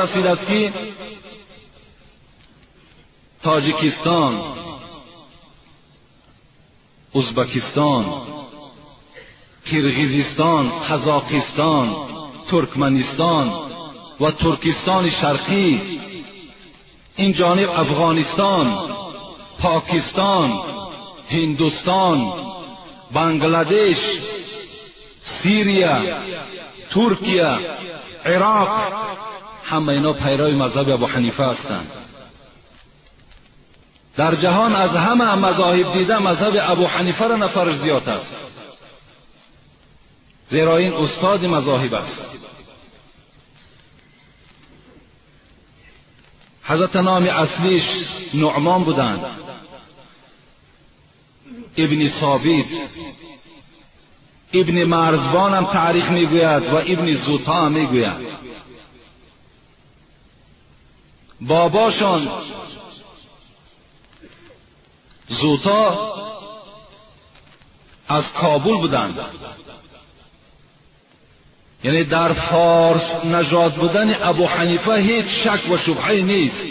رسید است که تاجیکستان، ازبکستان، قرقیزستان، قزاقستان، ترکمنستان و ترکستان شرقی، این جانب افغانستان، پاکستان، هندوستان، بنگلادش، سیریه، ترکیه، عراق، همه اینا پیرو مذهب ابو حنیفه هستند. در جهان از همه مذاهب دیده مذهب ابو حنیفه را نفر زیاد است، زیرا این استاد مذاهب است. حضرت نام اصلیش نعمان بودند، ابن ثابت، ابن مرزبان هم تاریخ میگوید و ابن زوتا هم میگوید. باباشان زوتا از کابل بودند، یعنی در فارس نژاد بودن ابو حنیفه هیچ شک و شبهه نیست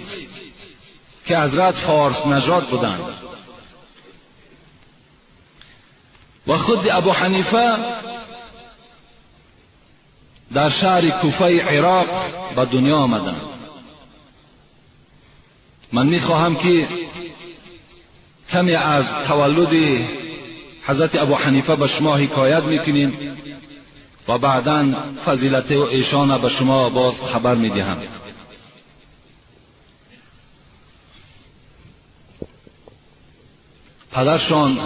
که حضرت فارس نژاد بودند. و خود ابو حنیفه در شهر کوفه عراق به دنیا آمدند. من میخواهم که کمی از تولد حضرت ابو حنیفه به شما حکایت میکنیم و بعدا فضیلت و ایشان به شما باز خبر میدهم. پدرشان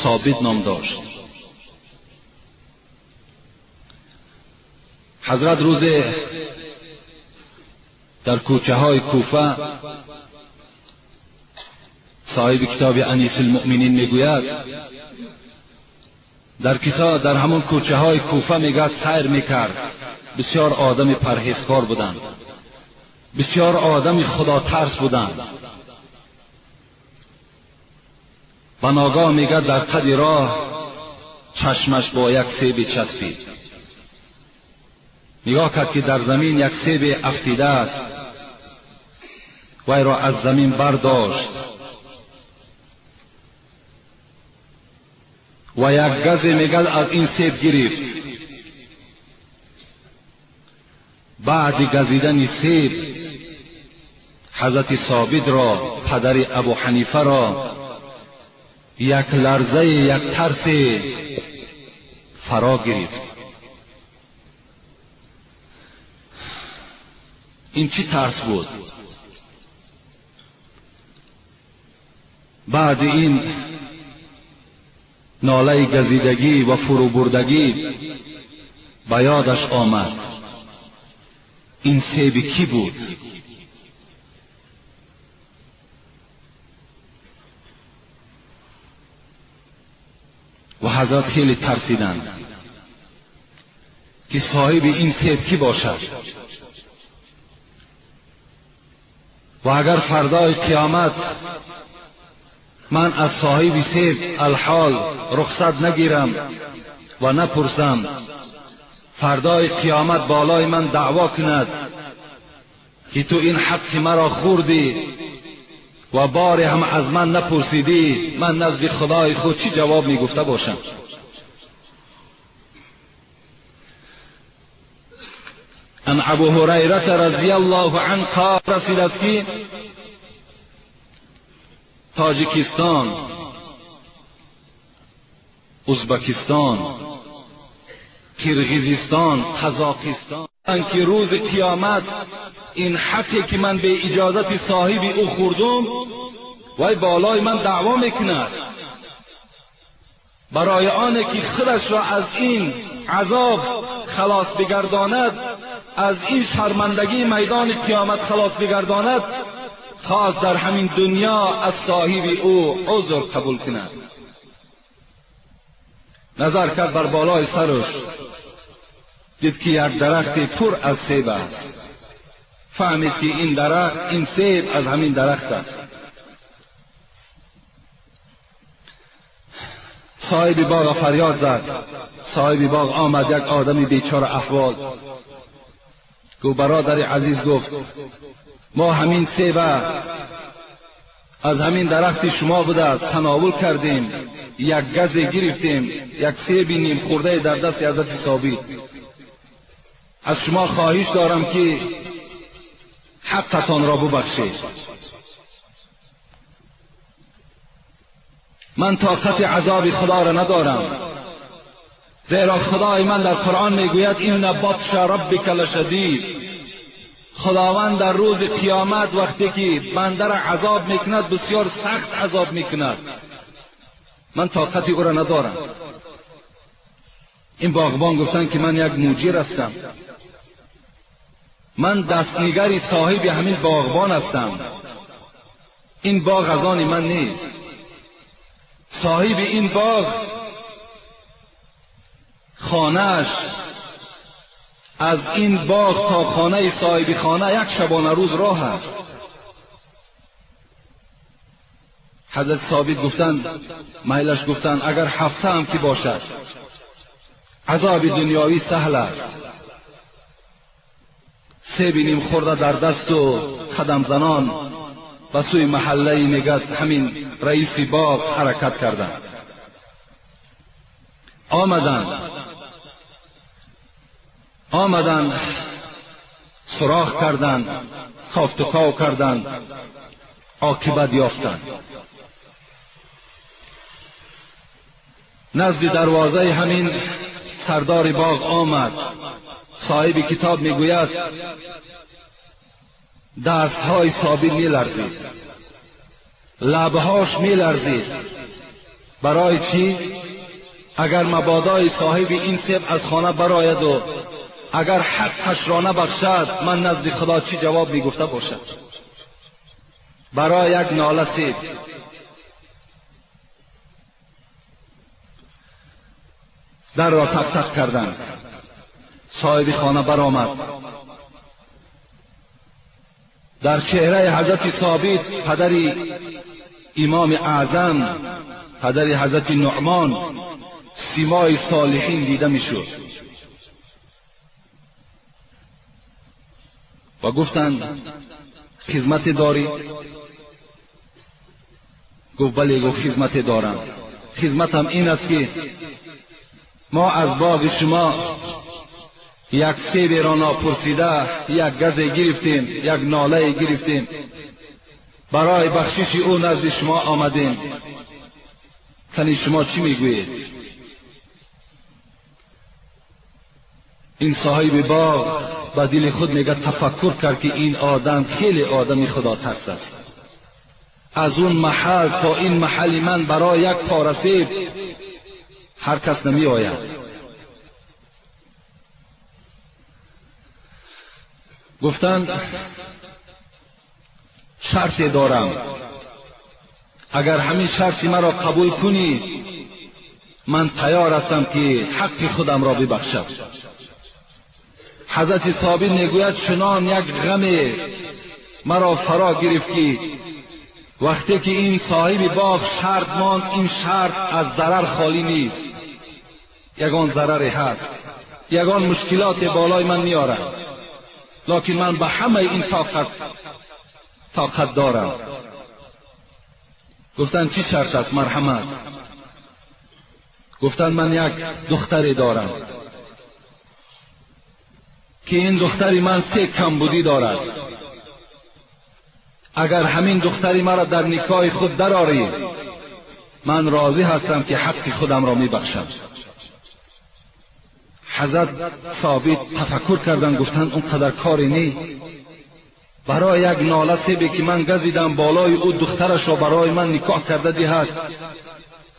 ثابت نام داشت. حضرت روز در کوچه های کوفه، صاحب کتاب انیس المؤمنین میگوید، در کتاب در همون کوچه های کوفه میگه سیر میکرد. بسیار آدم پرهیزکار بودند، بسیار آدم خدا ترس بودند. و ناگاه میگه در قد راه چشمش با یک سیب چسبید. نگاه کرد که در زمین یک سیب افتیده است، وی را از زمین برداشت و یک گز میگه از این سیب گرفت. بعد گزیدن سیب حضرت ثابت را، پدر ابو حنیفه را، یک لرزه، یک ترس فرا گرفت. این چی ترس بود؟ بعد این ناله گزیدگی و فروبردگی به یادش آمد این سیب کی بود؟ و حضرت خیلی ترسیدند که صاحب این سیب کی باشد و اگر فردای قیامت من از صاحب سیب الحال رخصت نگیرم و نپرسم، فردای قیامت بالای من دعوا کند که تو این حق مرا خوردی و باری هم از من نپرسیدی، من نزد خدای خود چی جواب میگفته باشم؟ ان ابو هریره رضی الله عنه قال، رسید است که تاجیکستان، ازبکستان، قرقیزستان، قزاقستان که روز قیامت این حقی که من به اجازت صاحب او خوردم وای بالای من دعوا میکند، برای آنه که خودش را از این عذاب خلاص بگرداند، از این شرمندگی میدان قیامت خلاص بگرداند، خواست در همین دنیا از صاحب او عذر قبول کند. نظر کرد بر بالای سرش، دید که یک درخت پر از سیب است. فهمید که این درخت، این سیب از همین درخت است. صاحب باغ فریاد زد. صاحب باغ آمد، یک آدم بیچاره احوال. گفت برادر عزیز، گفت ما همین سیب از همین درخت شما بوده تناول کردیم، یک گز گرفتیم، یک سیب نیم خورده در دست حضرت ثابت. از شما خواهش دارم که حقتان را ببخشید. من طاقت عذاب خدا را ندارم، زیرا خدای من در قرآن میگوید این بطش ربک لشدید. خداوند در روز قیامت وقتی که بنده را عذاب میکند بسیار سخت عذاب میکند. من طاقت او را ندارم. این باغبان گفتن که من یک موجر هستم، من دستنگری صاحب همین باغبان هستم، این باغ از آن من نیست. صاحب این باغ خانه‌اش از این باغ تا خانه صاحب خانه یک شبانه روز راه است. حضرت ثابت گفتند، میلش گفتند اگر هفته هم که باشد عذاب دنیاوی سهل است. سیب نیم خورده در دست و قدم زنان به سوی محله میگد همین رئیس باغ حرکت کردند. آمدند سراخ کردند، کافت و کاو کردند، عاقبت یافتند. نزد دروازه همین سردار باغ آمد. صاحب کتاب میگوید دستهای ثابت میلرزید، لبهاش میلرزید. برای چی؟ اگر مبادای صاحب این سیب از خانه براید و اگر حقش را نبخشد من نزد خدا چی جواب میگفته باشد؟ برای یک ناله سیب. در را تق تق کردند. صاحب خانه برآمد. در چهره حضرت ثابت پدر امام اعظم، پدر حضرت نعمان، سیمای صالحین دیده میشد و گفتند خدمت داری؟ گفت بله، گفت خدمت دارم. خدمتم این است که ما از باغ شما یک سیب را ناپرسیده، یک گز گرفتیم، یک ناله گرفتیم، برای بخشش او نزد شما آمدیم. تنی شما چی میگویید؟ این صاحب باغ با دل خود میگه تفکر کرد که این آدم خیلی آدمی خدا ترس است. از اون محل تا این محل من برای یک پاره سیب هر کس نمی آید. گفتند شرط دارم، اگر همین شرط مرا قبول کنی من تیار هستم که حق خودم را ببخشم. حضرت ثابت میگوید چنان یک غم مرا فرا گرفت که وقتی که این صاحب باغ شرط ماند، این شرط از ضرر خالی نیست، یگان ضرری هست، یگان مشکلات بالای من میارد، لکن من به همه این طاقت دارم. گفتن چی شرط است؟ مرحمت. گفتن من یک دختری دارم که این دختری من 3 کمبودی دارد. اگر همین دختری مرا در نکاح خود درآری من راضی هستم که حق خودم را میبخشم. حضرت ثابت تفکر کردند، گفتند اونقدر کاری نی، برای یک ناله سیبی که من گزیدم بالای او دخترش را برای من نکاح کرده دهد،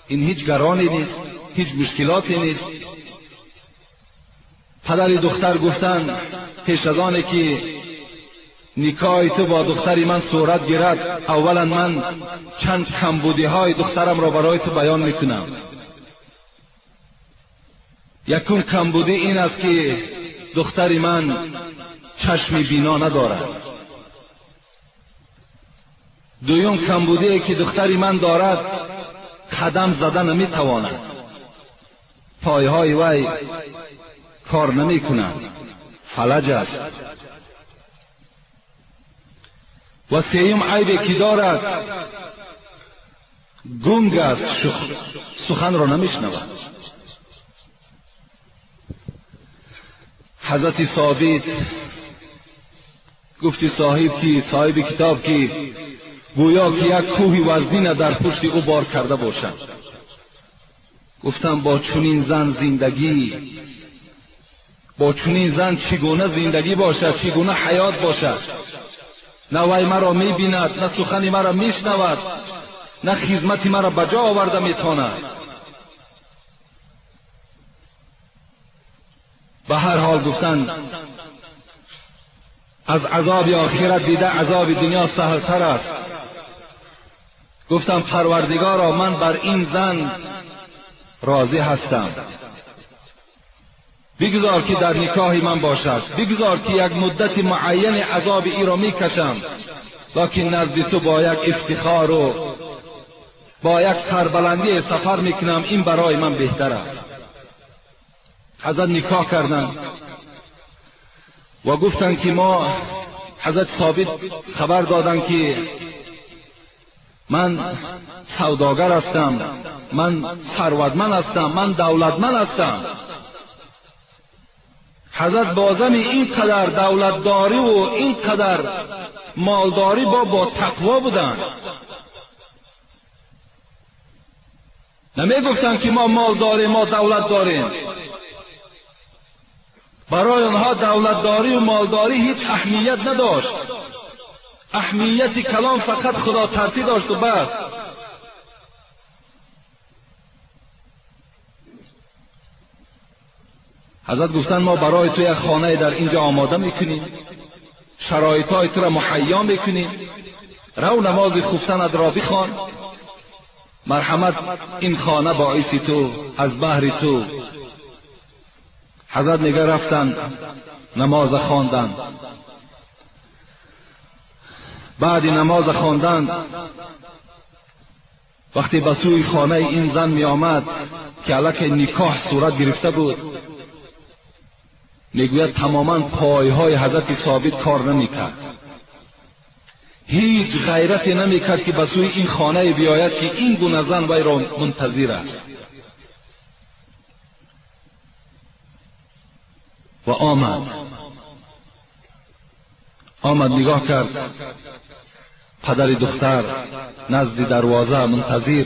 این هیچ گرانی نیست، هیچ مشکلاتی نیست. پدر دختر گفتند پیش از آن که نکاح تو با دختری من صورت گیرد، اولا من چند کمبودی های دخترم را برای تو بیان میکنم. یکم کمبودی این است که دختری من چشم بینا ندارد. دوم کمبودی که دختری من دارد قدم زده نمیتواند، پایهای وی کار نمیکنند، فلج است. و سیوم عیبی که دارد گنگ است، سخن را نمیشنود. حضرت ثابت گفتی صاحب کی، صاحب کتاب کی، گویا که یک کوه وزنین در پشت او بار کرده باشد. گفتم با چنین زن زندگی، با چنین زن چگونه زندگی باشد، چگونه حیات باشد؟ نه وی مرا میبیند، نه سخن مرا میشنود، نه خدمت مرا به جا آورده میتواند. به هر حال گفتن از عذاب آخرت دیده عذاب دنیا سهلتر است. گفتم پروردگارا من بر این زن راضی هستم، بگذار که در نکاح من باشد، بگذار که یک مدت معین عذاب ای را میکشم، لکن نزد تو با یک افتخار و با یک سربلندی سفر میکنم، این برای من بهتر است. حضرت نکاح کردند و گفتند که ما، حضرت ثابت خبر دادند که من سوداگر هستم، من ثروتمند هستم، من دولتمند هستم. حضرت بازم اینقدر دولتداری و اینقدر مالداری با تقوا بودند. نمی گفتند که ما مال داریم، ما دولت داریم. برای آنها دولتداری و مالداری هیچ اهمیت نداشت. اهمیت کلام فقط خدا ترسی داشت و بس. حضرت گفتن ما برای تو یک خانه در اینجا آماده میکنیم، شرایط های تو را مهیا میکنیم، رو نماز خفتنت را بخوان، مرحمت این خانه باعث تو، از بهر تو. حضرت میگه رفتن نماز خواندن. بعد نماز خواندن وقتی به سوی خانه این زن می آمد که الک نکاح صورت گرفته بود، میگوید تماما پایهای حضرت ثابت کار نمیکرد، هیچ غیرتی نمیکرد که به سوی این خانه بیاید که این گونه زن وی را منتظر است. و آمد نگاه کرد، پدر دختر نزد دروازه منتظر،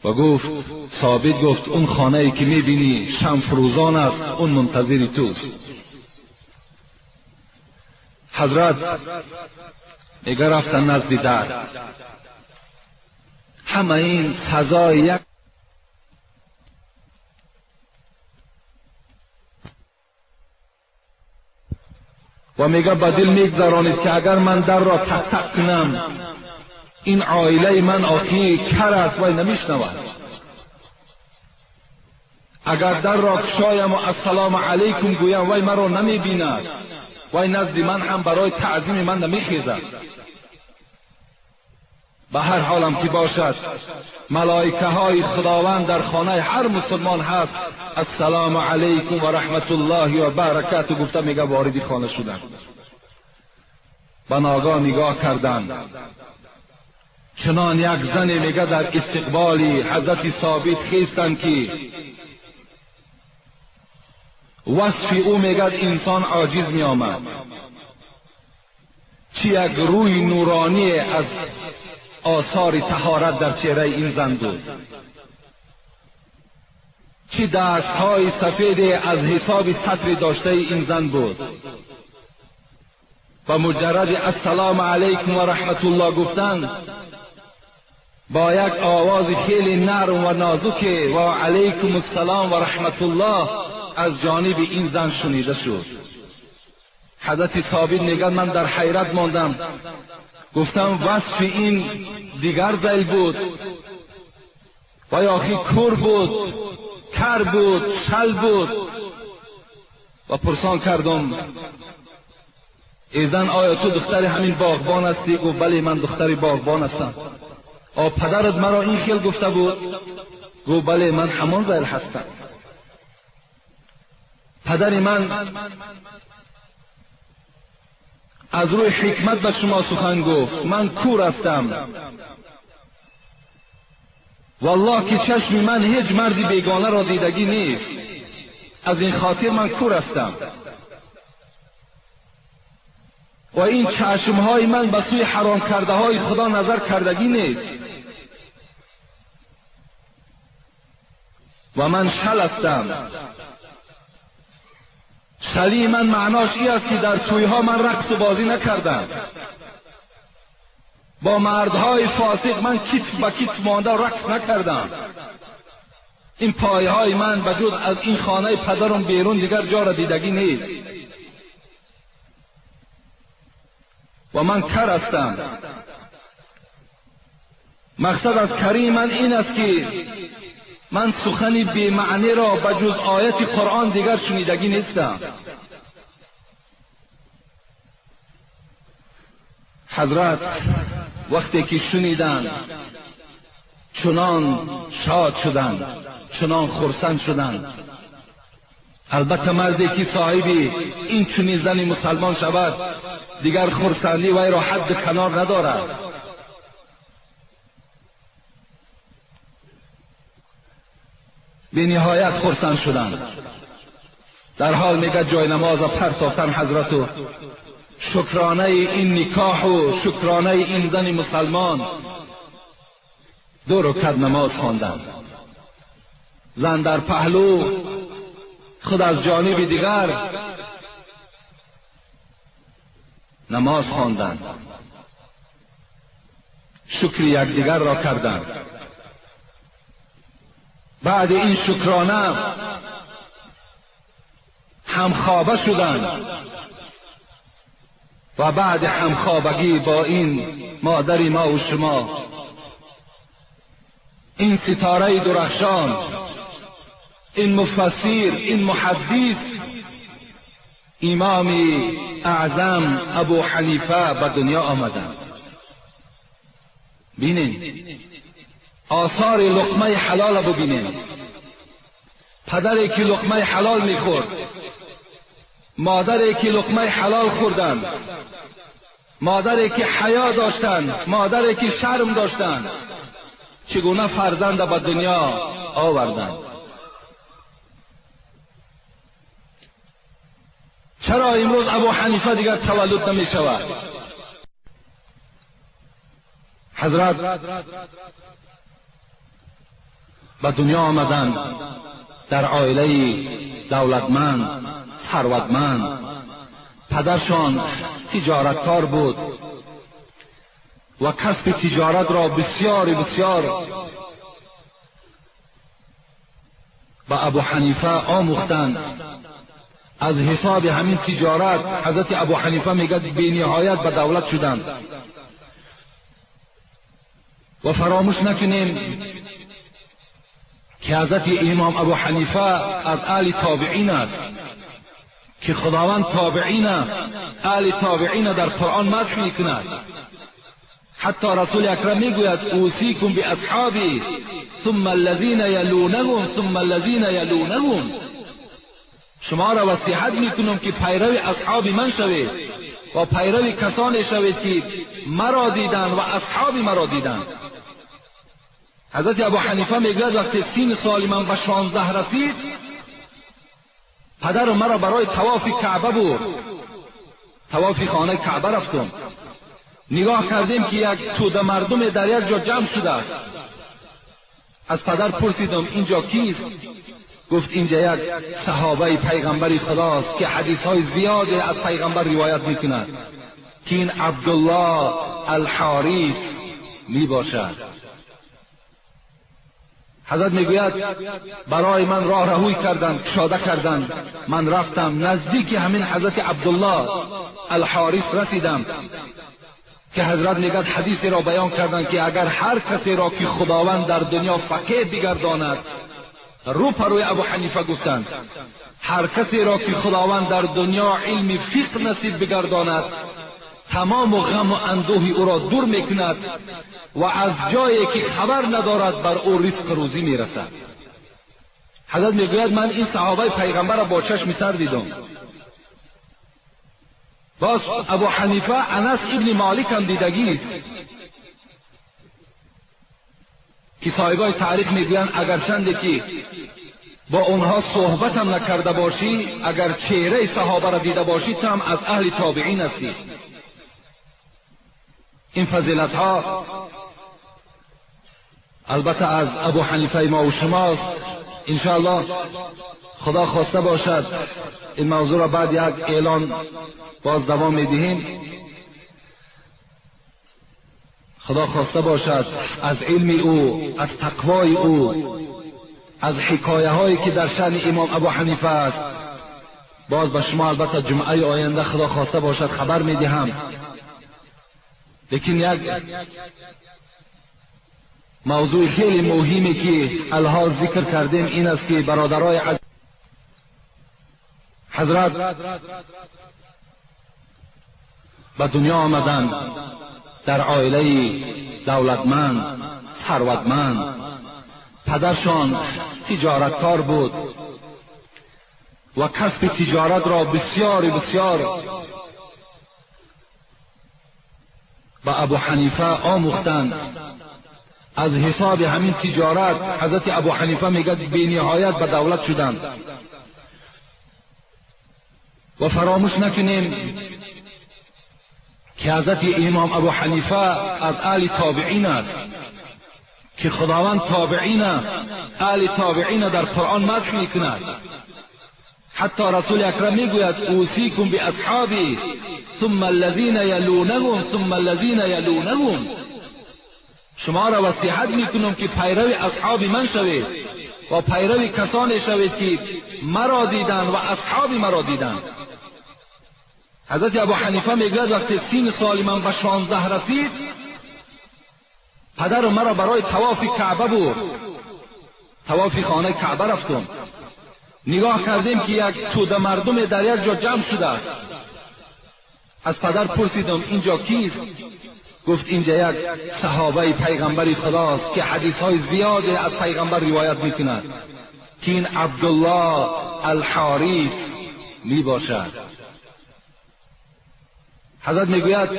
و گفت ثابت گفت اون خانه ای که میبینی شمع فروزان است، اون منتظر توست. حضرت میگه رفتن نزد در، همه این سزای یک و میگه به دل میگذرانید که اگر من در را تق تق کنم این عائله من آخی کر است و نمیشنود. اگر در را کشایم و السلام علیکم گویم وی مرا نمیبیند، وی نزد من هم برای تعظیم من نمیخیزد. به هر حالم که باشد ملائکه های خداوند در خانه هر مسلمان هست، السلام علیکم و رحمت الله و برکاته گفته میگه وارد خانه شدن. به ناگاه نگاه کردن، چنان یک زن میگه در استقبال حضرت ثابت خیستن که وصف او میگه انسان عاجز میآمد. چی یک روی نورانی از آثار طهارت در چهره این زن بود، چی دستهای سفید از حساب سطر داشته این زن بود. و مجرد السلام علیکم و رحمت الله گفتن با یک آواز خیلی نرم و نازک و علیکم السلام و رحمت الله از جانب این زن شنیده شد. حضرت ثابت میگن من در حیرت ماندم، گفتم وصف این دیگر ذیل بود و یا آخی کور بود، کر بود، شل بود. و پرسان کردم ای زن آیا تو دختر همین باغبان هستی؟ گفت بله من دختر باغبان هستم. آ پدرت مرا این خیل گفته بود؟ گفت بله من همان ذیل هستم. پدر من از روی حکمت به شما سخن گفت، من کور هستم، والله که چشم من هیچ مردی بیگانه را دیدگی نیست، از این خاطر من کور هستم و این چشمهای من به سوی حرام کرده های خدا نظر کردگی نیست و من شل هستم. شلی من معناش ای است که در تویها من رقص و بازی نکردم، با مردهای فاسق من کتف به کتف مانده رقص نکردم، این پایهای من به جز از این خانه پدرم بیرون دیگر جا را دیدگی نیست و من کر هستم. مقصد از کری من این است که من سخنی بی معنی را به جز آیت قرآن دیگر شنیدگی نیستم. حضرت وقتی که شنیدند چنان شاد شدند، چنان خرسند شدند. البته مردی که صاحبی این چنین زنی مسلمان شود دیگر خرسندی وی را حد کنار ندارد. به نهایت خرسند شدند. در حال میگه جای نماز پرتافتن حضرت و شکرانه این نکاح و شکرانه این زن مسلمان 2 رکعت نماز خواندند. زن در پهلو، خود از جانب دیگر نماز خواندند، شکر یکدیگر را کردند. بعد این شکرانه همخوابه شدند و بعد همخوابگی با این مادر ما و شما، این ستاره درخشان، این مفسر، این محدث، امام اعظم ابو حنیفه به دنیا آمدند. بینین آثار لقمه حلال ببینین. پدری که لقمه حلال میخورد، مادری که لقمه حلال خوردند، مادری که حیا داشتند، مادری که شرم داشتند، چگونه فرزند به دنیا آوردند. چرا امروز ابو حنیفه دیگر تولد نمی شود؟ حضرت به دنیا آمدند در عائله دولتمند، ثروتمند. پدرشان تجارتکار بود و کسب تجارت را بسیار بسیار به ابو حنیفه آموختند. از حساب همین تجارت حضرت ابو حنیفه میگه بی نهایت به دولت شدند. و فراموش نکنیم که حضرت امام ابو حنیفه از اهل تابعین است که خداوند تابعین، اهل تابعین در قرآن مدح میکند. حتی رسول اکرم میگوید اوصیکم باصحابی ثم الذین یلونهم ثم الذین یلونهم، شما را وصیت میکنم که پیرو اصحاب من شوید و پیرو کسانی شوید که مرا دیدند و اصحاب مرا دیدند. حضرت ابو حنیفه میگوید وقتی 30 سال من به 16 رسید، پدر مرا برای طواف کعبه برد. طواف خانه کعبه رفتم، نگاه کردیم که یک توده مردم در یک جا جمع شده است. از پدر پرسیدم اینجا کیست؟ گفت اینجا یک صحابه پیغمبر خداست که حدیث های زیادی از پیغمبر روایت میکند که این عبدالله الحاریث میباشد. حضرت میگوید برای من راه رهوی کردند، کشاده کردند، من رفتم نزدیک همین حضرت عبدالله الحاریث رسیدم که حضرت میگد حدیثی را بیان کردند که اگر هر کسی را که خداوند در دنیا فقیه بگرداند، رو پروی ابو حنیفه گفتند هر کسی را که خداوند در دنیا علم فقه نصیب بگرداند، تمام و غم و اندوه او را دور میکند و از جایی که خبر ندارد بر او رزق روزی میرسد. حضرت میگوید من این صحابه پیغمبر را با چشم سر دیدم. باز ابو حنیفه انس ابن مالک هم دیدگی است که صاحبای تاریخ میگویند اگرچند که با اونها صحبت هم نکرده باشی، اگر چهره صحابه را دیده باشی تو هم از اهل تابعین هستی. این فضیلت ها البته از ابو حنیفه ما و شماست. انشاءالله خدا خواسته باشد این موضوع را بعد یک اعلان باز دوام میدهیم. خدا خواسته باشد از علم او، از تقوای او، از حکایه هایی که در شأن امام ابو حنیفه است باز به شما البته جمعه آینده خدا خواسته باشد خبر میدهم. لیکن یک موضوع خیلی مهمی که الحال ذکر کردیم این است که برادرای عزیز حضرت به دنیا آمدند در عائله دولتمند، ثروتمند. پدرشان تجارتکار بود و کسب تجارت را بسیار بسیار به ابو حنیفه آموختند. از حساب همین تجارت حضرت ابو حنیفه میگه بی نهایت به دولت شدند. و فراموش نکنیم که حضرت امام ابو حنیفه از اهل تابعین است که خداوند تابعین، اهل تابعین در قرآن مدح میکند. حتی رسول اکرم میگوید اوصیکم باصحابی ثم الذین یلونهم ثم الذین یلونهم. شما را وصیحت میکنم که پیرو اصحاب من شوید و پیرو کسانی شوید که مرا دیدند و اصحاب مرا دیدند. حضرت ابو حنیفه میگوید وقتی 30 سال من به 16 رسید، پدر مرا برای طواف کعبه برد. طواف خانه کعبه رفتم، نگاه کردیم که یک توده مردم در یک جا جمع شده است. از پدر پرسیدم اینجا کیست؟ گفت اینجا یک صحابه پیغمبر خداست که حدیث های زیادی از پیغمبر روایت میکند که این عبدالله الحاریث میباشد. حضرت میگوید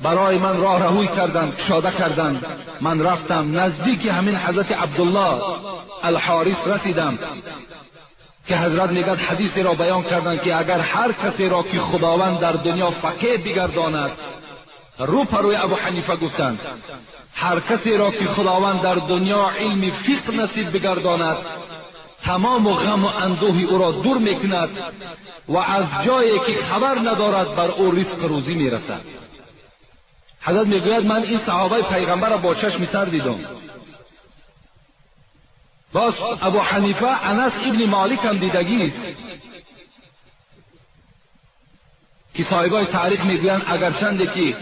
برای من راه روی کردند، کشاده کردند، من رفتم نزدیک همین حضرت عبدالله الحاریث رسیدم که حضرت میگد حدیثی را بیان کردند که اگر هر کسی را که خداوند در دنیا فقیه بگرداند، رو پروی ابو حنیفه گفتند هر کسی را که خداوند در دنیا علم فقه نصیب بگرداند، تمام غم و اندوه او را دور میکند و از جایی که خبر ندارد بر او رزق روزی میرسد. حضرت میگوید من این صحابه پیغمبر را با چشم سر دیدم. باز ابو حنیفه انس ابن مالک هم دیدگی است که صاحبای تاریخ میگویند اگرچند که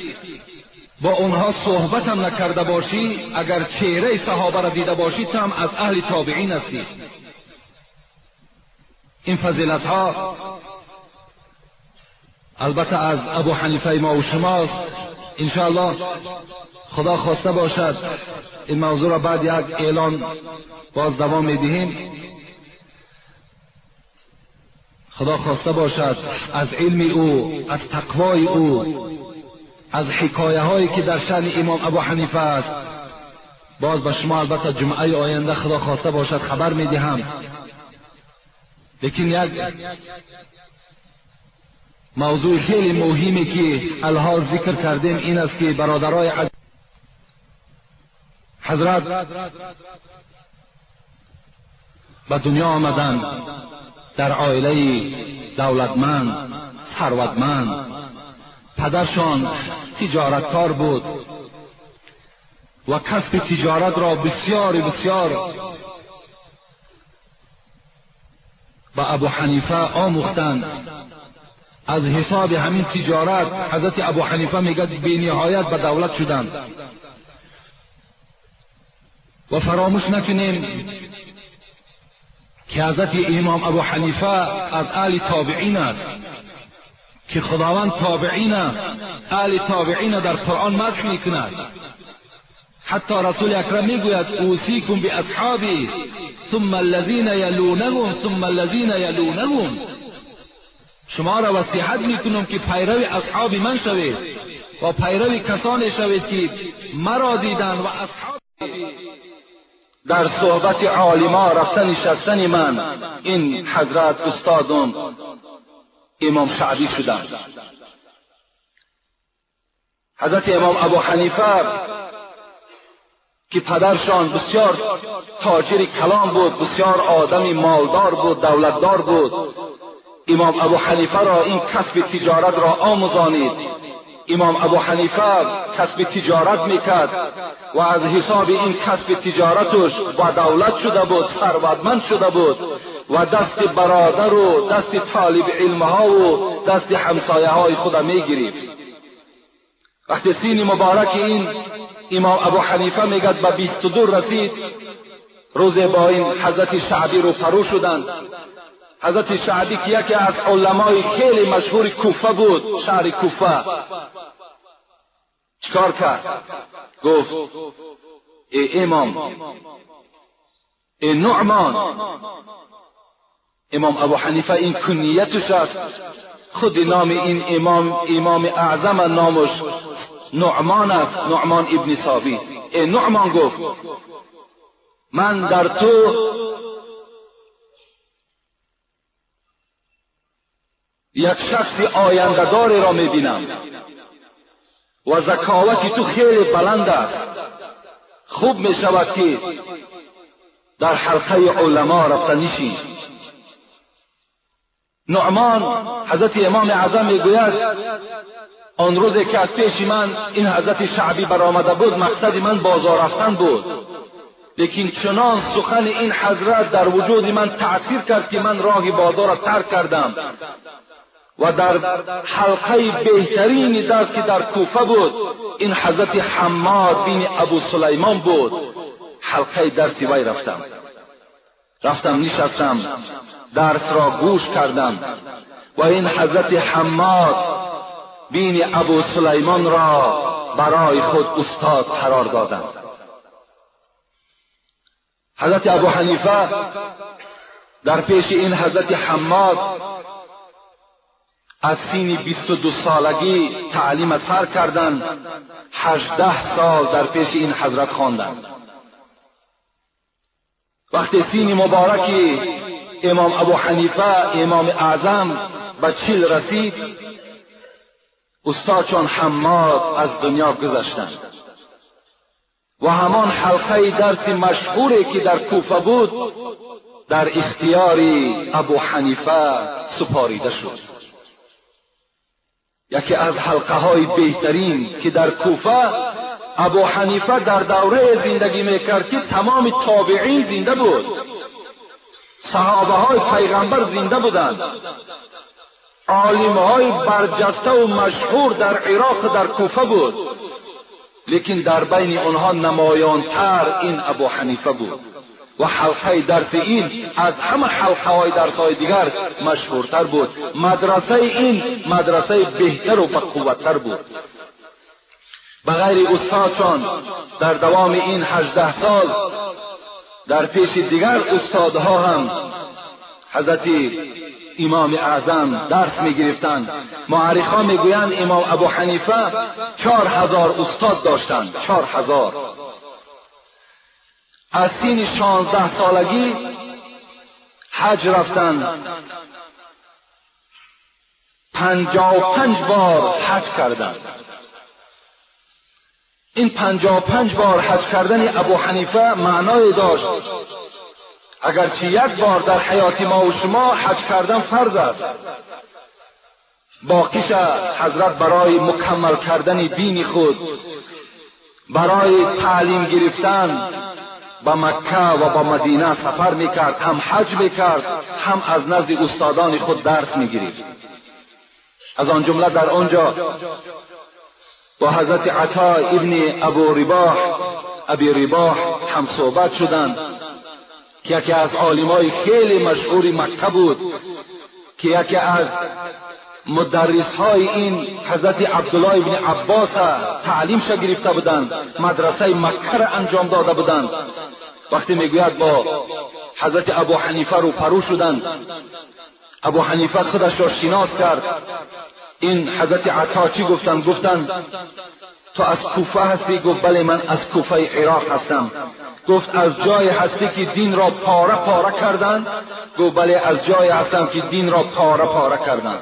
با اونها صحبت هم نکرده باشی، اگر چهره صحابه را دیده باشی تو هم از اهل تابعین هستی. این فضیلت ها البته از ابو حنیفه ما و شماست. انشاءالله خدا خواسته باشد این موضوع را بعد یک اعلان باز دوام میدهیم. خدا خواسته باشد از علم او، از تقوای او، از حکایه هایی که در شأن امام ابو حنیفه است باز به شما البته جمعه آینده خدا خواسته باشد خبر میدهم. لیکن یک موضوع خیلی مهمی که الحال ذکر کردیم این است که برادرای حضرت به دنیا آمدند در عائله دولتمند، ثروتمند. پدرشان تجارتکار بود و کسب تجارت را بسیار بسیار به ابو حنیفه آموختند. از حساب همین تجارت حضرت ابو حنیفه میگه بی نهایت به دولت شدند. و فراموش نکنیم که حضرت امام ابو حنیفه از اهل تابعین است که خداوند تابعین، اهل تابعین در قرآن مدح میکند. حتی رسول اکرم میگوید اوصیکم باصحابی ثم الذین یلونهم ثم الذین یلونهم. شما را وصیحت میکنم که پیرو اصحاب من شوید و پیرو کسانی شوید که مرا دیدن و اصحاب. در صحبت عالما رفتن نشستن من این حضرت استادم امام شعبی شدند. حضرت امام ابو حنیفه که پدرشان بسیار تاجر کلام بود، بسیار آدمی مالدار بود، دولتدار بود، امام ابو حنیفه را این کسب تجارت را آموزانید. امام ابو حنیفه کسب تجارت میکرد و از حساب این کسب تجارتش با دولت شده بود، ثروتمند شده بود و دست برادر و دست طالب علمها و دست همسایه های خود میگرفت. وقتی سین مبارک این امام ابو حنیفه میگد به 22 رسید، روز با این حضرت شعبی رو پرو شدند. حضرت شعبی که یکی از علمای خیلی مشهور کوفه بود، شهر کوفه، چیکار کرد؟ گفت ای امام، ای نعمان. امام ابو حنیفه این کنیتش است، خود نام این امام، امام اعظم نامش نعمان است، نعمان ابن ثابت. ای نعمان، گفت من در تو یک شخص آینده‌دار را میبینم و ذکاوت تو خیلی بلند است، خوب میشود که در حلقه علما رفته نشین. نعمان حضرت امام اعظم میگوید آن روزی که از پیش من این حضرت شعبی برآمده بود، مقصد من بازار رفتن بود، لیکن چنان سخن این حضرت در وجود من تأثیر کرد که من راه بازار را ترک کردم و در حلقه بهترین درس که در کوفه بود، این حضرت حماد بن ابو سلیمان بود، حلقه درسی وی رفتم. رفتم نشستم، درس را گوش کردم و این حضرت حماد بن ابو سلیمان را برای خود استاد قرار دادم. حضرت ابو حنیفه در پیش این حضرت حماد از سین 22 سالگی تعلیم سر کردند، 18 سال در پیش این حضرت خواندند. وقتی سین مبارکی امام ابو حنیفه امام اعظم به 40 رسید، استادشان حماد از دنیا گذشتند و همان حلقه درس مشهوری که در کوفه بود در اختیار ابو حنیفه سپاریده شد. یکی از حلقه های بهترین که در کوفه ابو حنیفه در دوره زندگی میکرد که تمام تابعین زنده بود، صحابه های پیغمبر زنده بودند، عالم های برجسته و مشهور در عراق در کوفه بود، لیکن در بین آنها نمایانتر این ابو حنیفه بود و حلقه درس این از همه حلقه های درس های دیگر مشهورتر بود. مدرسه این مدرسه بهتر و بقوتتر بود. بغیر استادشان در دوام این 18 سال در پیش دیگر استادها هم حضرت امام اعظم درس می گرفتند. مؤرخان می گویند امام ابو حنیفه 4000 استاد داشتند، 4000. از سین 16 سالگی حج رفتند، 55 بار حج کردند. این 55 بار حج کردن ابو حنیفه معنای داشت. اگرچه یک بار در حیات ما و شما حج کردن فرض است، باقیش حضرت برای مکمل کردن دین خود، برای تعلیم گرفتن به مکه و به مدینه سفر میکرد، هم حج میکرد هم از نزد استادان خود درس میگرفت. از آن جمله در آنجا با حضرت عطا ابن ابو رباح ابی رباح هم صحبت شدند که یکی از عالمای خیلی مشهور مکه بود، که یکی از مدرسهای این حضرت عبدالله ابن عباس تعلیمش گرفته بودند، مدرسه مکه را انجام داده بودند. وقتی میگوید با حضرت ابو حنیفه رو پرو شدند، ابو حنیفه خودش را شناس کرد. این حضرت عطا چی گفتند؟ گفتند تو از کوفه هستی؟ گفت بله من از کوفه عراق هستم. گفت از جای هستی که دین را پاره پاره کردند؟ گفت بله از جای هستم که دین را پاره پاره کردند.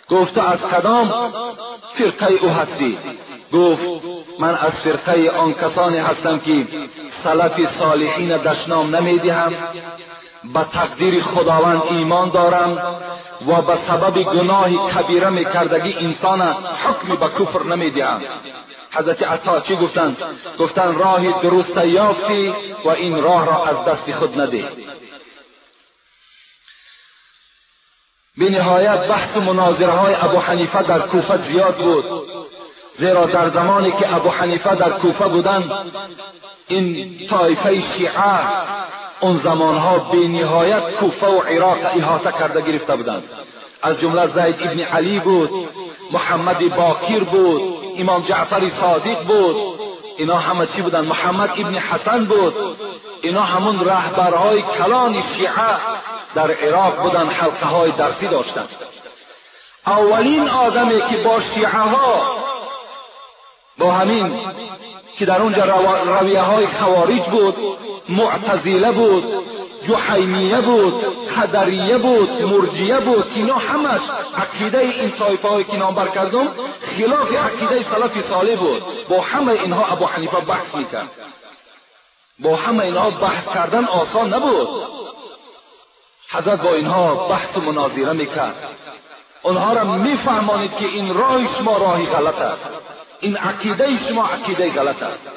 گفت تو از کدام فرقه او هستی؟ گفت من از فرقه آن کسانی هستم که سلف صالحین دشنام نمیدهم، به تقدیر خداوند ایمان دارم و به سبب گناه کبیره میکردگی انسان حکم به کفر نمیدهم. حضرت عطا چی گفتند؟ گفتند راه درست یافتی و این راه را از دست خود نده. به نهایت بحث و مناظره های ابو حنیفه در کوفه زیاد بود، زیرا در زمانی که ابو حنیفه در کوفه بودند این طایفه شیعه اون زمانها به نهایت کوفه و عراق احاطه کرده گرفته بودند. از جمله زید ابن علی بود، محمد باقر بود، امام جعفر صادق بود. اینا همه چی بودند؟ محمد ابن حسن بود. اینا همون رهبرهای کلان شیعه در عراق بودند، حلقه های درسی داشتند. اولین آدمی که با شیعه ها، با همین که در اونجا رویه های خوارج بود، معتزله بود، جحیمیه بود، قدریه بود، مرجیه بود، که اینا همش عقیده این طایفه هایی که نامبر کردم خلاف عقیده سلف صالح بود. با همه اینها ابو حنیفه بحث میکرد. با همه اینها بحث کردن آسان نبود. حضرت با اینها بحث و مناظره میکرد. آنها را میفهمانید که این راه شما راهی غلط است، این عقیده شما عقیده غلط است.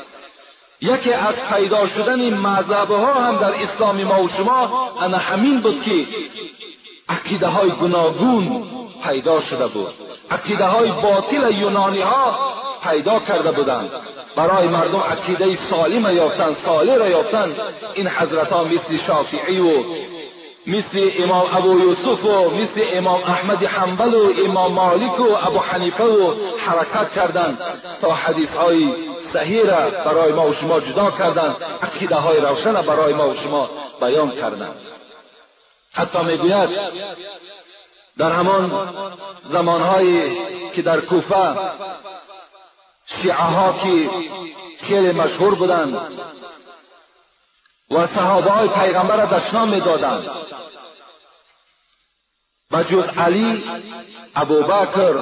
یکی از پیدا شدن مذهبها هم در اسلام ما و شما انا همین بود که عقیده های گوناگون پیدا شده بود، عقیده های باطل یونانی ها پیدا کرده بودند. برای مردم عقیده سالم یافتن، صالح را یافتن. این حضرت ها مثل شافعی و مثل امام ابو یوسف و مثل امام احمد حنبل و امام مالک و ابو حنیفه و حرکت کردند تا حدیث های صحیح را برای ما و شما جدا کردند، عقیده های روشن برای ما و شما بیان کردند. حتی میگوید در همان زمانهایی که در کوفه شیعه ها که خیلی مشهور بودند و صحابه های پیغمبر را دشنام میدادند، بجز علی، ابوبکر،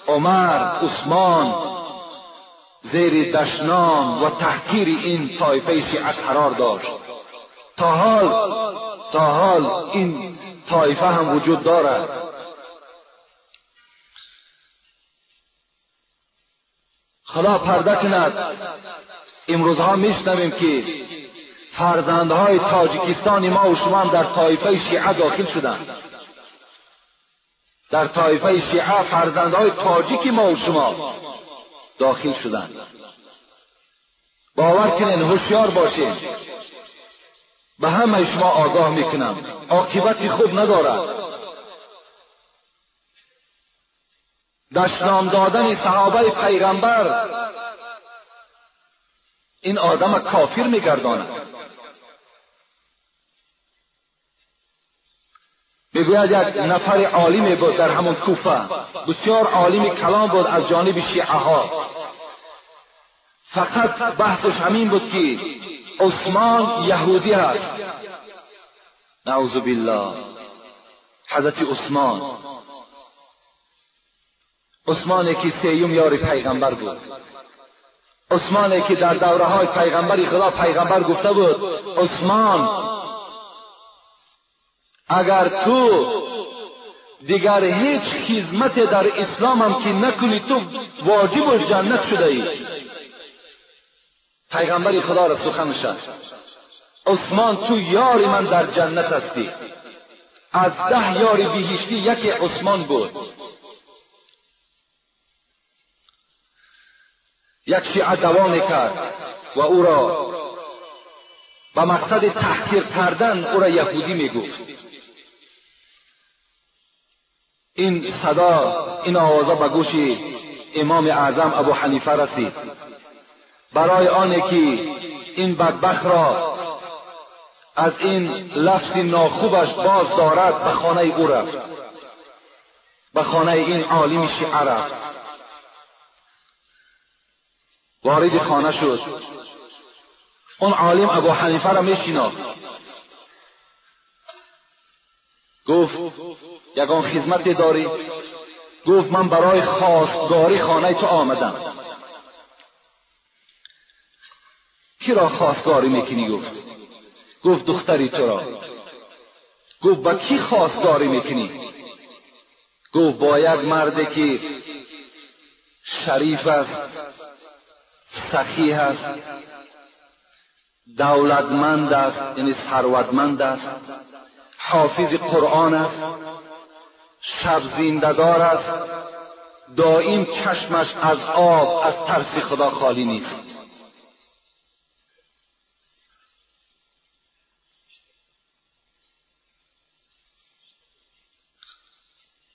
عمر، عثمان زیر دشنام و تحقیر این طایفه شیعه قرار داشت. تا حال این طایفه هم وجود دارد. خدا پرده کند. امروزها میشنویم که فرزندهای تاجیکستان ما و شما هم در طایفه شیعه داخل شدند. در طایفه شیعه فرزندهای تاجیک ما و شما داخل شدند. باور کنین، هوشیار باشین. به همه شما آگاه میکنم، عاقبت خوب ندارد. دشنام دادن صحابه پیغمبر این آدم کافر میگرداند. میگوید یک نفر عالمی بود در همون کوفه، بسیار عالم کلام بود از جانب شیعه ها. فقط بحثش همین بود که عثمان یهودی هست. نعوذ بالله. حضرت عثمان، عثمانی که سیوم یار پیغمبر بود، عثمانی که در دوره های پیغمبری خدا پیغمبر گفته بود عثمان اگر تو دیگر هیچ خدمت در اسلام هم که نکنی تو واجب الجنت شده ای. پیغمبر خدا را سخنش است، عثمان تو یار من در جنت هستی. از 10 یار بهشتی یکی عثمان بود. یک شیعه دعوا میکرد و او را به مقصد تحقیر کردن او را یهودی میگفت. این صدا، این آوازا به گوش امام اعظم ابو حنیفه رسید. برای آنه که این بدبخت را از این لفظ ناخوبش باز دارد، به خانه او رفت، به خانه این عالم شیعه رفت. وارد خانه شد. اون عالم ابو حنیفه را میشناخت. گفت یگان خدمت داری؟ گفت من برای خواستگاری خانه تو آمدم. کی را خواستگاری میکنی؟ گفت. گفت دختری تو را. گفت با کی خواستگاری میکنی؟ گفت با یک مردی که شریف است، سخی است، دولتمند است، یعنی ثروتمند است، حافظ قرآن است، شب زنده‌دار است، دائم چشمش از آب از ترس خدا خالی نیست.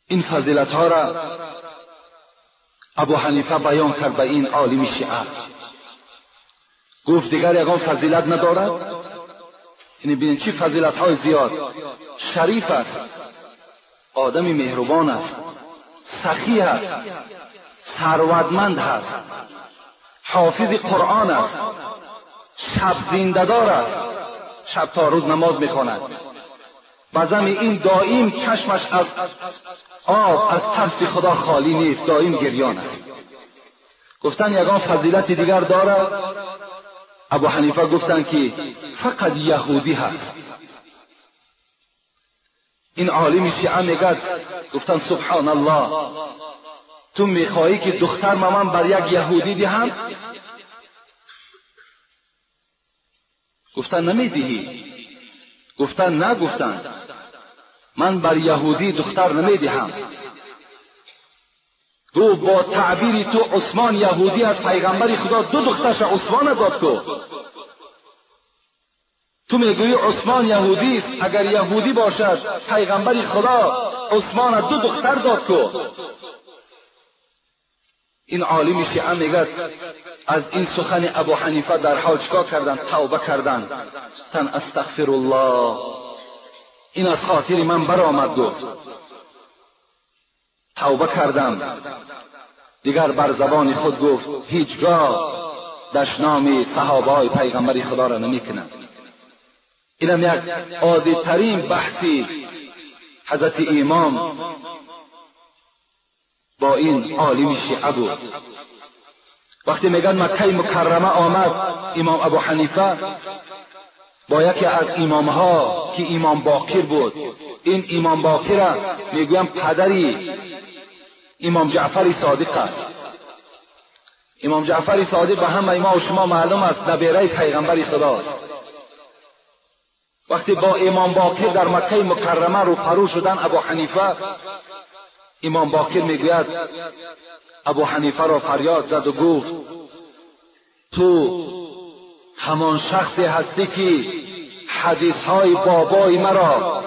این فضیلت ها را ابو حنیفه بیان کرد به این عالم شیعه. گفت دیگر یگان فضیلت ندارد؟ یعنی ببینید چی فضیلت های زیاد. شریف است، آدمی مهربان است، سخی است، ثروتمند است، حافظ قرآن است، شب زنده‌دار است، شب تا روز نماز میخواند. بزم این دائم چشمش از آب از ترس خدا خالی نیست، دائم گریان است. گفتن یگان فضیلت دیگر دارد؟ ابو حنیفه گفتن که فقط یهودی هست. این عالم شیعه میگد، گفتن سبحان الله، تو میخواهی که دختر من بر یک یهودی دهم؟ گفتن نمیدهی. گفتن نه، گفتن من بر یهودی دختر نمیدهم. گفت با تعبیر تو عثمان یهودی از پیغمبر خدا دو دخترش عثمان داد کو. تو میگویی عثمان یهودی است، اگر یهودی باشد پیغمبر خدا عثمان دو دختر داد کو. این عالم شیعه میگد از این سخن ابو حنیفه در حال چیکار کردن؟ توبه کردن. تن استغفر الله، این از خاطر من برآمد. گفت توبه کردم. دیگر بر زبان خود گفت هیچگاه دشنام صحابه پیغمبر خدا را نمیکنم. اینم یک عادی ترین بحثی حضرت امام با این عالم شیعه بود. وقتی میگن مکه مکرمه آمد امام ابو حنیفه با یکی از امامها که امام باقر بود. این امام باقر میگویم پدری امام جعفر صادق است. امام جعفر صادق به همه ما و شما معلوم است، نبیره پیغمبر خداست. وقتی با امام باقر در مکه مکرمه روبرو شدن ابو حنیفه، امام باقر میگوید ابو حنیفه را فریاد زد و گفت تو همان شخصی هستی که حدیث های بابای مرا،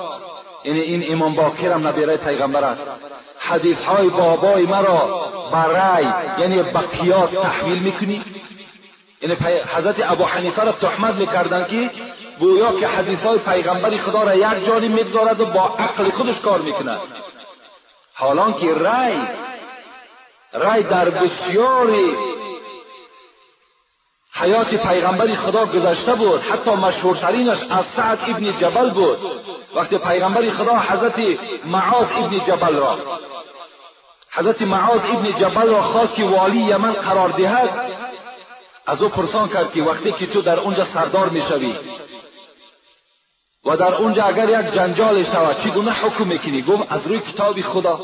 یعنی این امام باقر هم نبیره پیغمبر است، حدیث های بابای مرا برای یعنی به قیاس تحمیل میکنی؟ یعنی حضرت ابو حنیفه را تهمت میکردند که گویا که حدیث های پیغمبر خدا را یک جانب میگذارد و با عقل خودش کار میکند. حالان که رای در بسیاری حیات پیغمبر خدا گذشته بود، حتی مشهورترینش از سعد ابن جبل بود. وقتی پیغمبر خدا حضرت معاذ ابن جبل را، حضرت معاذ ابن جبل را خواست که والی یمن قرار دهد، از او پرسان کرد که وقتی که تو در اونجا سردار میشوی و در اونجا اگر یک جنجال شود چگونه حکم میکنی؟ گفت از روی کتاب خدا.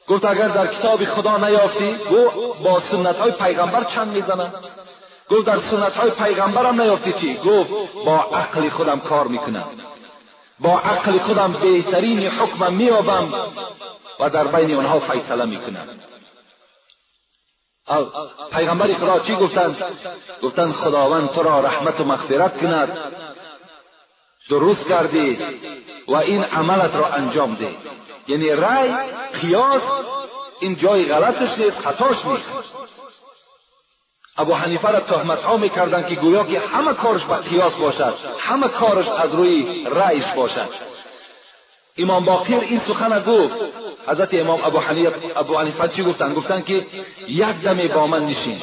گفت اگر در کتاب خدا نیافتی؟ گفت با سنت های پیغمبر چند میزنم. گفت در سنت های پیغمبرم نیافتی چی؟ گفت با عقل خودم کار میکنم، با عقل خودم بهترین حکم میابم و در بین آنها فیصله میکنم. پیغمبر خدا چی گفتند؟ گفتند خداوند تو را رحمت و مغفرت کند، درست کردی و این عملت را انجام ده. یعنی رأی، قیاس، این جای غلطش نیست، خطاش نیست. ابو حنیفه را تهمت ها میکردند که گویا که همه کارش به قیاس باشد، همه کارش از روی رأیش باشد. امام باقر این سخن گفت. حضرت امام ابو حنیفه چی گفتند؟ گفتند که یک دم با من نشین،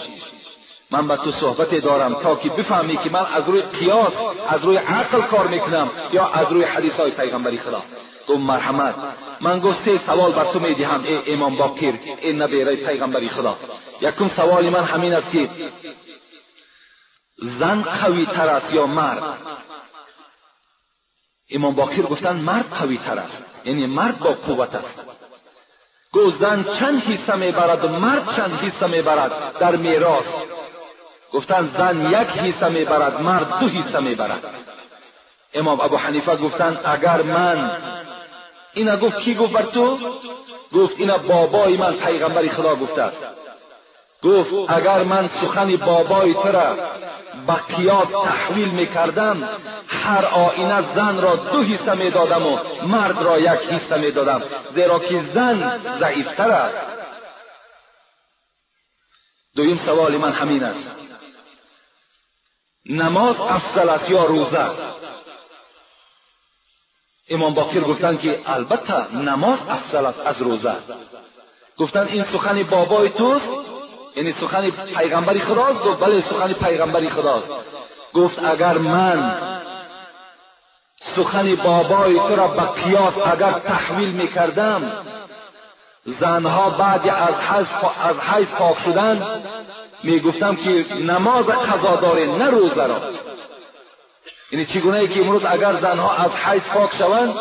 من با تو صحبت دارم تا که بفهمی که من از روی قیاس، از روی عقل کار میکنم یا از روی حدیث های پیغمبری خدا. گفت مرحمت. من گفت 3 سوال بر تو میدهم ای امام باقر، ای نبیره پیغمبری خدا. یکم سوال من همین است که زن قوی تر است یا مرد؟ امام باقر گفتند مرد قوی تر است، یعنی مرد با قوت است. گفت زن چند حصه میبرد و مرد چند حصه میبرد در میراث؟ گفتند زن 1 حصه میبرد، مرد 2 حصه میبرد. امام ابو حنیفه گفتند اگر من اینا، گفت کی گفت بر تو؟ گفت اینا بابای من پیغمبر خدا گفته است. گفت اگر من سخن بابای تو را به قیاس تحویل میکردم، هر آینه زن را 2 حصه میدادم و مرد را 1 حصه میدادم، زیرا که زن ضعیفتر است. دویم سوال من همین است، نماز افضل است یا روزه؟ امام باقر گفتند که البته نماز افضل است از روزه. گفتند این سخن بابای توست، یعنی سخن پیغمبری خداست؟ گفت بله سخن پیغمبری خداست. گفت اگر من سخن بابای تو را به قیاس اگر تحویل میکردم، زنها بعد از حیض پاک شدن، میگفتم که نماز قضا داره نه روزه را. یعنی چگونه ای که امروز اگر زنها از حیض پاک شوند،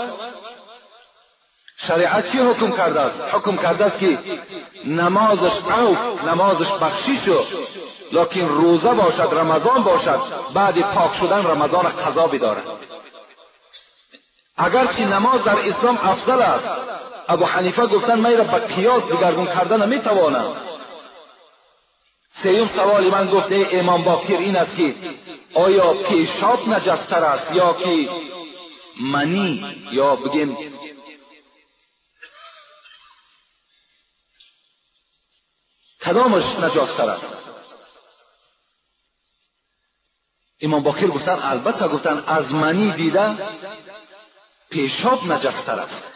شریعت چی حکم کرده است؟ حکم کرده است که نمازش عفو، نمازش بخشش، لکن روزه باشد، رمضان باشد، بعد پاک شدن رمضان قضا بدارد. اگرچه نماز در اسلام افضل است، ابو حنیفه گفتن من را به قیاس دگرگون کردن نمیتوانم. سیوم سوال من گفت ای امام باقر این است که آیا پیشاب نجستر است یا که منی، یا بگیم کدامش نجاستر است؟ امام باقر گفتن البته، گفتن از منی دیده پیشاب نجستر است،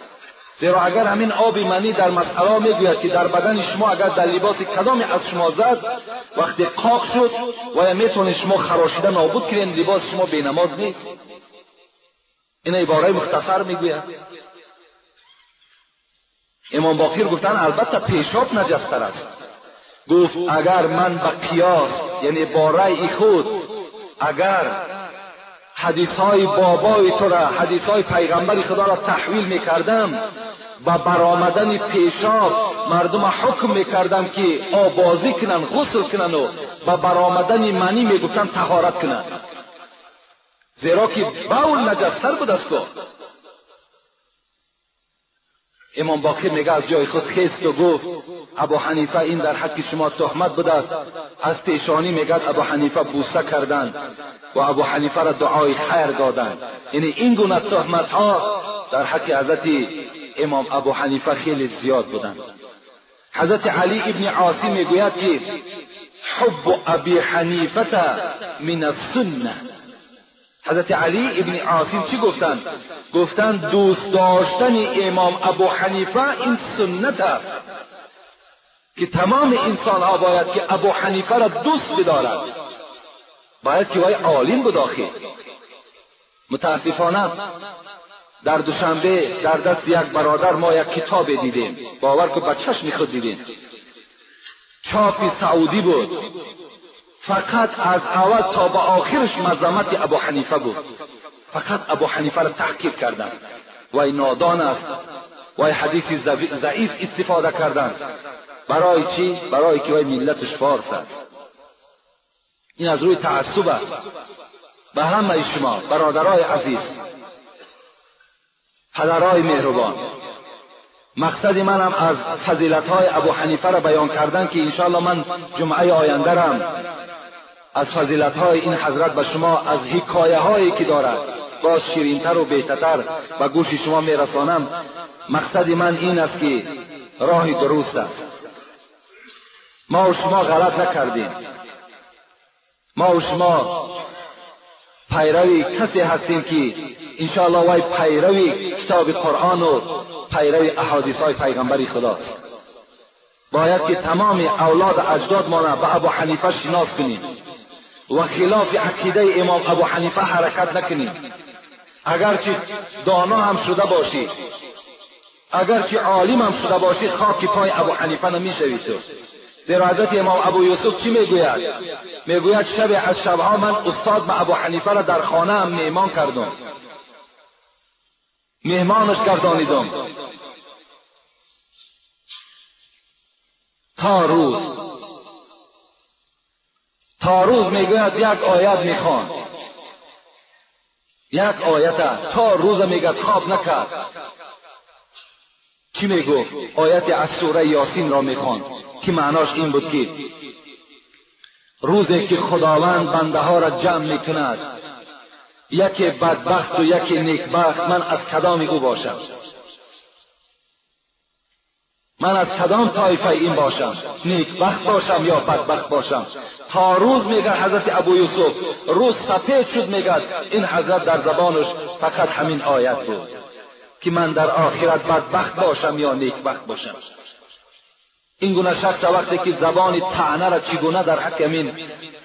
زیرا اگر همین آب منی در مسئله میگوید که در بدن شما اگر در لباس کدامی از شما زد، وقتی قاق شد و میتونید شما خراشیده نابود کنید، لباس شما بی نماز نیست. این عباره مختصر میگوید. امام باقر گفتن البته پیشاب نجستر است. گفت اگر من به قیاس، یعنی با رأی خود، اگر حدیث های بابای تو را، حدیث های پیغمبر خدا را تحویل میکردم و برآمدن پیشاب مردم حکم میکردم که آبازی کنن، غسل کنن، و به برآمدن منی میگفتم طهارت کنن، زیرا که بول نجستر بود از تو. امام باقر میگه از جای خود خیست و گفت ابو حنیفه این در حق شما تهمت بوده است. از پیشانی میگه ابو حنیفه بوسه کردند و ابو حنیفه را دعای خیر دادند. یعنی این گونه تهمت ها در حق حضرت امام ابو حنیفه خیلی زیاد بودند. حضرت علی ابن عاصم میگوید که حب ابی حنیفه من السنه. حضرت علی ابن عاصم چی گفتند؟ گفتند دوست داشتن امام ابو حنیفه این سنت است که تمام انسان ها باید که ابو حنیفه را دوست بدارد، باید که وای عالم بود. آخر متاسفانه در دوشنبه در دست یک برادر ما یک کتاب دیدیم، باور که با چشم خود دیدیم، چاپ سعودی بود، فقط از اول تا به آخرش مذمت ابو حنیفه بود. فقط ابو حنیفه را تحقیر کردند، وای نادان است، وای حدیث ضعیف استفاده کردند. برای چی؟ برای که وای ملتش فارس است. این از روی تعصب است. به همه شما برادرای عزیز، پدرای مهربان، مقصد منم از فضیلت‌های ابو حنیفه را بیان کردن که انشاءالله من جمعه آینده رم از فضیلت‌های این حضرت به شما از حکایه هایی که دارد باز شیرینتر و بهتر به گوش شما میرسانم. مقصد من این است که راه درست است. ما و شما غلط نکردیم. ما و شما پیروی کسی هستیم که انشاءالله وای پیروی کتاب قرآن و پیروی احادیث های پیغمبری خداست. باید که تمام اولاد اجداد ما را به ابو حنیفه شناس کنیم و خلاف عقیده امام ابو حنیفه حرکت نکنیم. اگرچه دانا هم شده باشی، اگرچه عالم هم شده باشی، خاک پای ابو حنیفه نمیشوی تو. زیرا حضرت امام ابو یوسف چی میگوید؟ میگوید شب از شبها من استاد ما ابو حنیفه را در خانه هم مهمان کردم، مهمانش گردانیدم تا روز میگوید یک آیت میخواند، یک آیت تا روز میگد خواب نکرد. چی میگفت؟ آیت از سوره یاسین را میخواند که معناش این بود که روزی که خداوند بنده ها را جمع میکند، یکی بدبخت و یکی نیکبخت، من از کدام او باشم؟ من از کدام طایفه این باشم؟ نیکبخت باشم یا بدبخت باشم؟ تا روز میگه حضرت ابو یوسف، روز سفید شد، میگه این حضرت در زبانش فقط همین آیت بود که من در آخرت بدبخت باشم یا نیکبخت باشم. این گونه شخص وقتی که زبان طعنه را چگونه در حق امین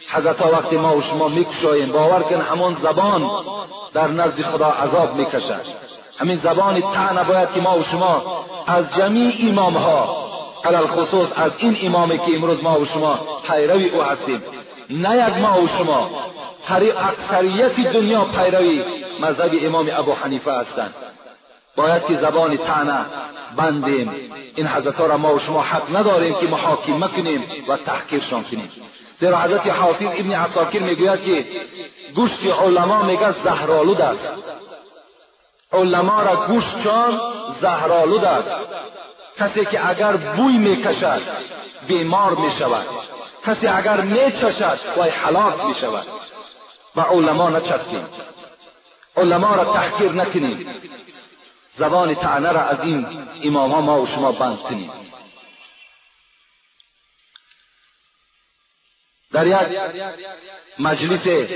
حضرت وقتی ما و شما میکشاییم، باور کن همان زبان در نزد خدا عذاب میکشد. همین زبان طعنه باید که ما و شما از جمیع امام ها، علی الخصوص از این امامی که امروز ما و شما پیروی او هستیم، نه یک ما و شما، اکثریت دنیا پیروی مذهب امام ابو حنیفه هستند. باید که زبان طعنه بندیم. این حضرت ها را ما و شما حق نداریم که محاکمه کنیم و تحقیرشان کنیم. زیرا حضرت حافظ ابن عساکر میگوید که گوشت علما میگه زهرآلود است. علما را گوشتشان زهرآلود است. کسی که اگر بوی میکشد بیمار میشود، کسی اگر میچشد وای هلاک میشود. و علما نچسبیم، علما را تحقیر نکنیم، زبان طعنه را از این امام ها ما و شما بند کنیم. در یک مجلس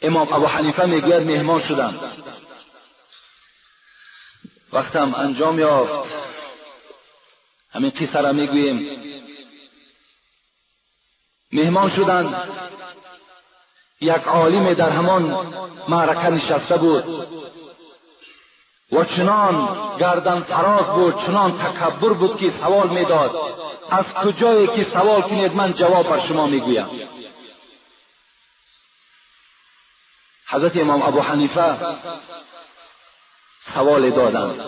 امام ابو حنیفه میگوید مهمان شدم، وقتم انجام یافت، همین قصه را میگوییم. مهمان شدند، یک عالم در همان معرکه نشسته بود و چنان گردن فراز بود، چنان تکبر بود که سوال میداد از کجایی که سوال کنید من جواب بر شما میگویم. حضرت امام ابو حنیفه سوال دادند،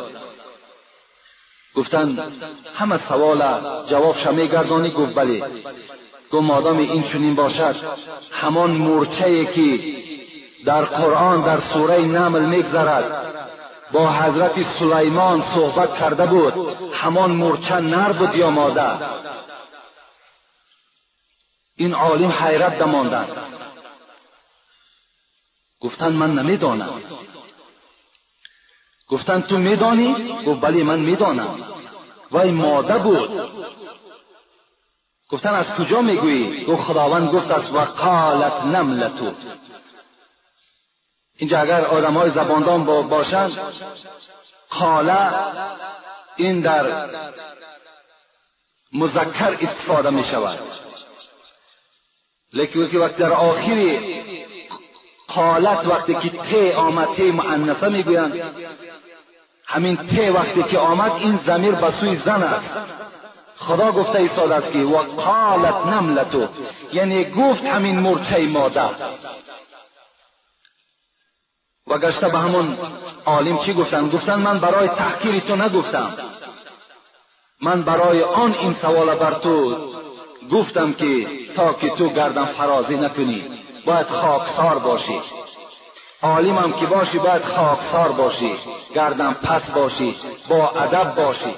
گفتند همه سوال جوابش میگردانی؟ گفت بله. گفت مادام این چنین باشد، همان مورچه‌ای که در قرآن در سوره نمل میگذرد با حضرت سلیمان صحبت کرده بود، همان مورچه نر بود یا ماده؟ این عالم حیرت دماندند، گفتند من نمیدانم. گفتند تو میدانی؟ گفت بله من میدانم. وای ماده بود. گفتند از کجا میگویی؟ گفت خداوند گفت است و قالت نملتو. اینجا اگر آدم های زباندان باشند، قاله این در مذکر استفاده می شود، لیکن که وقتی در آخری قالت وقتی که ت آمد، ت مؤنثه میگویند، همین ت وقتی که آمد این ضمیر به سوی زن است. خدا گفته ایستاده است که و قالت نملتو، یعنی گفت همین مورچه ماده. و گشته به همون عالم چی گفتن؟ گفتن من برای تحقیر تو نگفتم، من برای آن این سوال بر تو گفتم که تا که تو گردن فرازی نکنی، باید خاکسار باشی. عالم هم که باشی باید خاکسار باشی، گردن پس باشی، با ادب باشی.